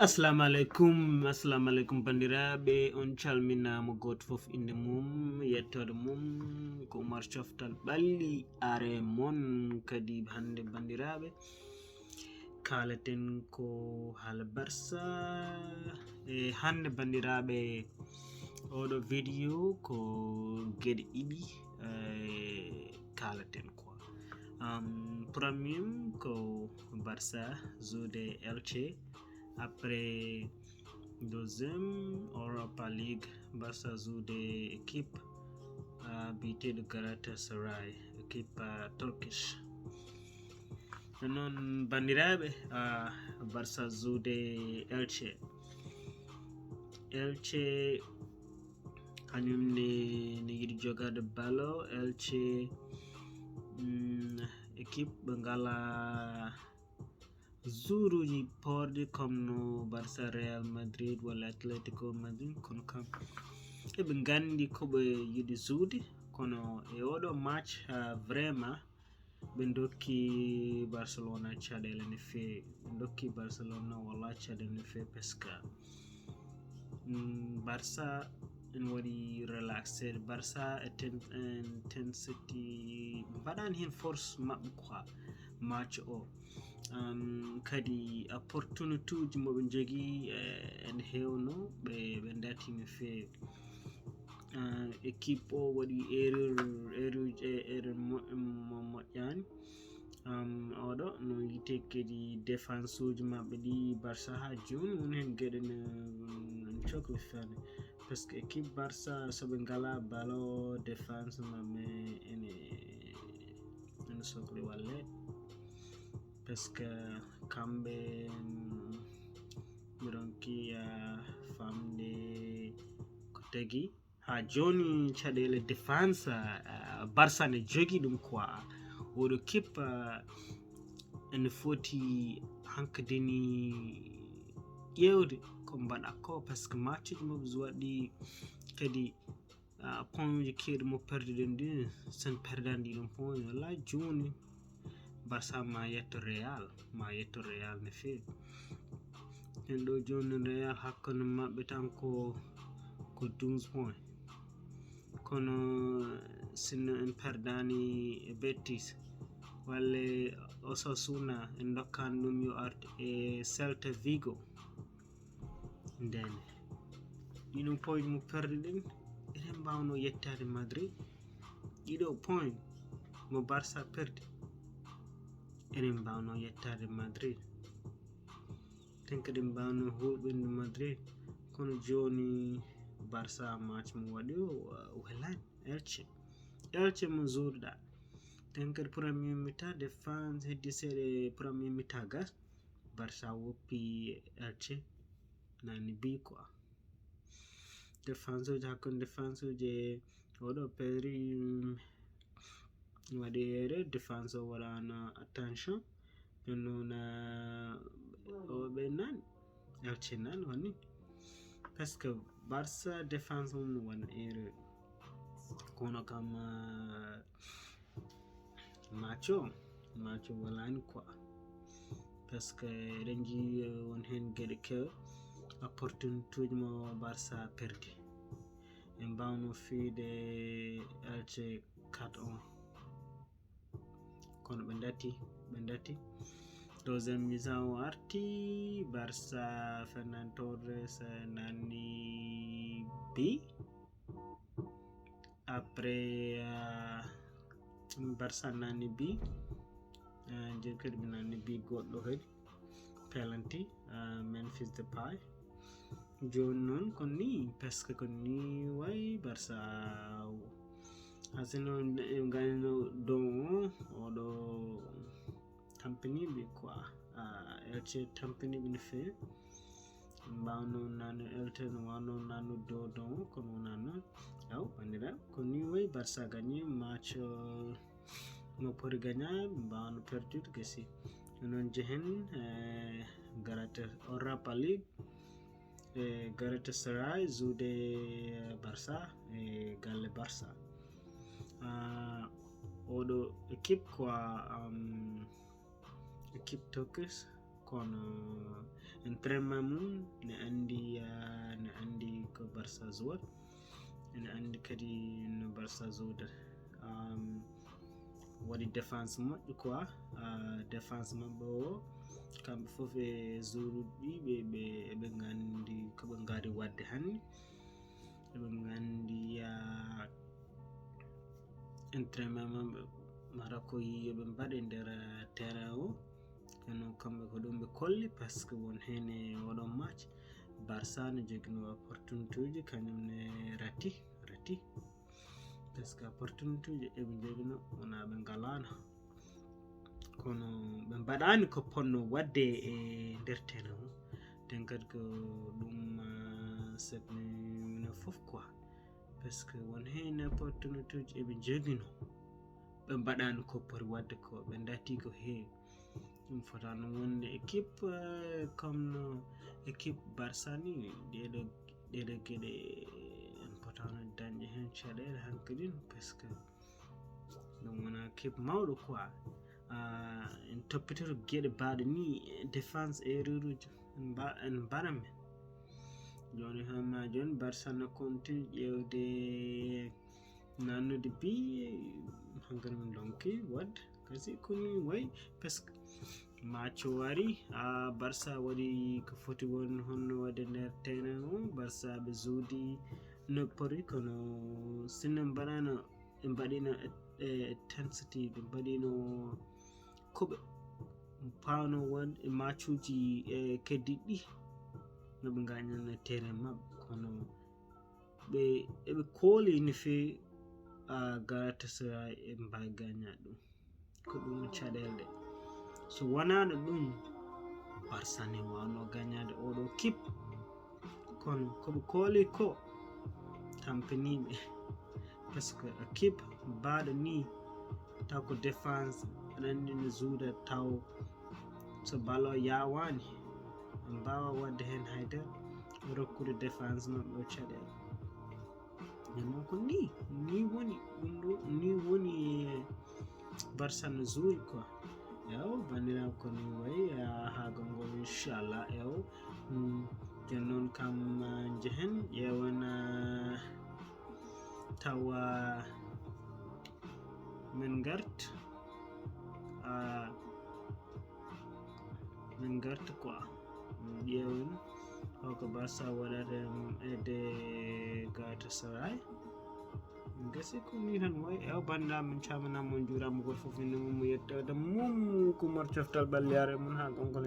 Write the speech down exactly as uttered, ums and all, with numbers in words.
Assalamu aleykum, assalamu aleykum banndiraaɓe, on calminaama gooto fof innde mum, yettoode mum, ko Umar Coftal Ɓalli are mon kadi hannde banndiraaɓe, kaalaten ko haala Barça. E hannde banndiraaɓe, oɗo video ko geɗe ɗiɗi, eh, kaalaten quoi. Um, premier ko Barça joude Elche, après deuxième Europa League, Barça joude équipe, uh, biyeteeɗo Galatasaray, équipe, uh, Turkish. Noon banndiraaɓe, uh, Barça joude Elche. Elche kañum ne, ne yiɗi jogaade ballon. Elche, mm, équipe ɓe ngala joueuruuji poorɗi comme no Barça, Real Madrid walla Atletico Madrid, kono kam eɓe nganndi ko ɓe yiɗi joude, kono e oɗo match, ah, vraiment ɓe ndokki Barcelona caɗeele no feewi. Ɓe ndokki Barcelona walla caɗeele no feewi, parce que, mm, Barça ene waɗi relaxé. Barça e ten, en ten seti mbaɗani heen force maɓɓe quoi match o. Um, kadi opportunité uji mo ɓe njogii, eh, ene heewno, ɓe, ɓe ndati no feewi. Uh, équipe o waɗi erreur, erreur, eh, erreur mo-, mo-, moƴƴaani. Um, oɗo no yiite kadi défense uji maɓɓe ɗi Barça haa jooni won heen geɗe no, no cokli feewde. Parce que équipe Barça so ɓe ngala ballon, défense maɓɓe ene, ene sokli walle. Parce que kamɓe, mm, mbiɗon kiya famde ko tagi. Haa jooni caɗeele défense, ah, Barça ne jogi ɗum quoi. Oɗo équipe, ah, ene foti hankadini ƴeewde ko mbaɗa ko, parce que match uji maɓɓe waɗi kadi, ah, point uji keewɗi mo perduɗen ɗin, sen perdani ɗiɗon point, walla jooni Barça ma yetto Real, ma yetto Real no feewi. En ɗo jooni Real hakkunde maɓɓe tan ko, ko douze point. Kono sinno en perdani e Betis, walla Osasuna, en dokkani ɗum yo art e Celta Vigo. Ndene, ɗiɗon point mo perduɗen, eɗen mbawno yettaade Madrid. Ɗiɗo point mo Barça perdi, eɗen mbawno yettaade Madrid. Ten kadi mbawno huɓinde Madrid, kono jooni Barça match mo waɗi o, o welani Elche. Elche mo jouɗa. Ten kadi premier mi-temps, défense heddi seeɗa, premier mi-temps gas. Barça woppi Elche, nani bi quoi. Défense uji, hakkunde défense uji, oɗo Pedri, mm, waɗi erreur, défense o waɗano attention. Ɗum noon, ah, o ɓe nani, Elche nani woni. Parce que Barça défense mum no waɗa erreur. Kono kam, ah, match o, match o welani quoi. Parce que eɗen njii, eh, won heen geɗe kew, opportunité uji mo Barça perdi. En mbawno fiyde Elche quatre un. Kono ɓe ndati, ɓe ndati. Deuxième mi-temps o arti, Barça, Fernan Torres, eh, nani bi. Après, euh, Barça nani bi, euh, Jerked bi nani bi goɗɗo kadi, penalty, euh, Memphis Depay. Jooni noon ko ni, parce que ko ni wayi Barça. Arsenal en gañno don o, oɗo tampini ɓe quoi. Ah, Elche tampini ɓe no feewi. Mbawno nano Elche no wano nano do don, kono wona noon. Aw, banndiraaɓe, ko ni wayi Barça gagné match, euh, mo poti gagné, mbawno perdude gasi. Noon jehen, eh, Galata-, Europa League, eh, Galatasaray, joude Barça, eh, galle Barça. Ah, oɗo équipe quoi, um, équipe Turkish, kono entraînement mum ne andi, ah, ne andi ko Barça joueur, ene andi kadi no Barça joueur. Um, waɗi défense moƴƴo quoi. Uh, défense maɓɓe o, kamɓe fof e joueur uji ɗi ɓe ɓe eɓe gandi ko ɓe gari wadde hannde. Eɓe gandi ya entraînement maɓɓe mara ko yiyoɓe mbaɗe nder terrain o. Kono kamɓe ko ɗum ɓe kolli, parce que won heen e oɗon match Barça ne jogino opportunité uji, kañum ne rati rati, parce que opportunité uji eɓe jogino wona ɓe ngalano, kono ɓe mbaɗani ko ponno wadde e nder terrain o. Den kadi ko ɗum, ah, saɗni minen fof quoi, parce que won heen opportunité uji eɓe jogino, ɓe mbaɗani ko poti wadde ko, ɓe dati ko heewi. Ɗum fotano wonde équipe, euh, comme no équipe Barça ni, ɗeɗo ɗeɗo geɗe en potano dañde heen caɗeele hankadin, parce que ɗum wona équipe mawɗo quoi. Ah, en toppitoto geɗe baɗe ni, défense, erreur uji en mba- en mbaɗa men. Joni hama joni Barça no continue ƴewde nannude bi, hankadi min donki wadde kasi ko ni wayi, parce que match o ari, a Barça waɗi ko foti won honno wadde nder terrain o. Barça ɓe juudi no poti, kono sinno mbaɗano, ɓe mbaɗino e- e intensity, ɓe mbaɗino ko ɓe pawno won e matchuji e keddiɗi no ɓe gañana terrain maɓɓe, kono ɓe eɓe kooli no feewi, a Galatasaray e mbawi gañade ɗum. Ko ɗum caɗeele ɗe. So wonano ɗum, Barça ne wawno gañade oɗo kip, kono koɓe kooli ko tampiniɓe, parce que équipe baɗo ni taw ko défense, aɗa andi no juuda taw so balo yawani, ɓe mbawa wadde hen haydara, rokkude défense maɓɓe o caɗeele. Nden noon ko ni ni woni ɗum ɗo, ni woni Barça no juuri quoi. Ewo bandiraɓe, ko ni wayi, ah, ha gongol inchallah. Ewo. Mm, nden noon kam, ah, jehen ƴeewan, ah, tawa min gart, ah, min garta quoi, min ƴeewan hoko Barça waɗata e de Galatasaray. Gasi ko ni tan wayi. Ewo bandiraɓe, min calminama, min juurama, goto fof inde mum mo yettode mum, ko Umar coftal ɓalliyare mum ha gongol.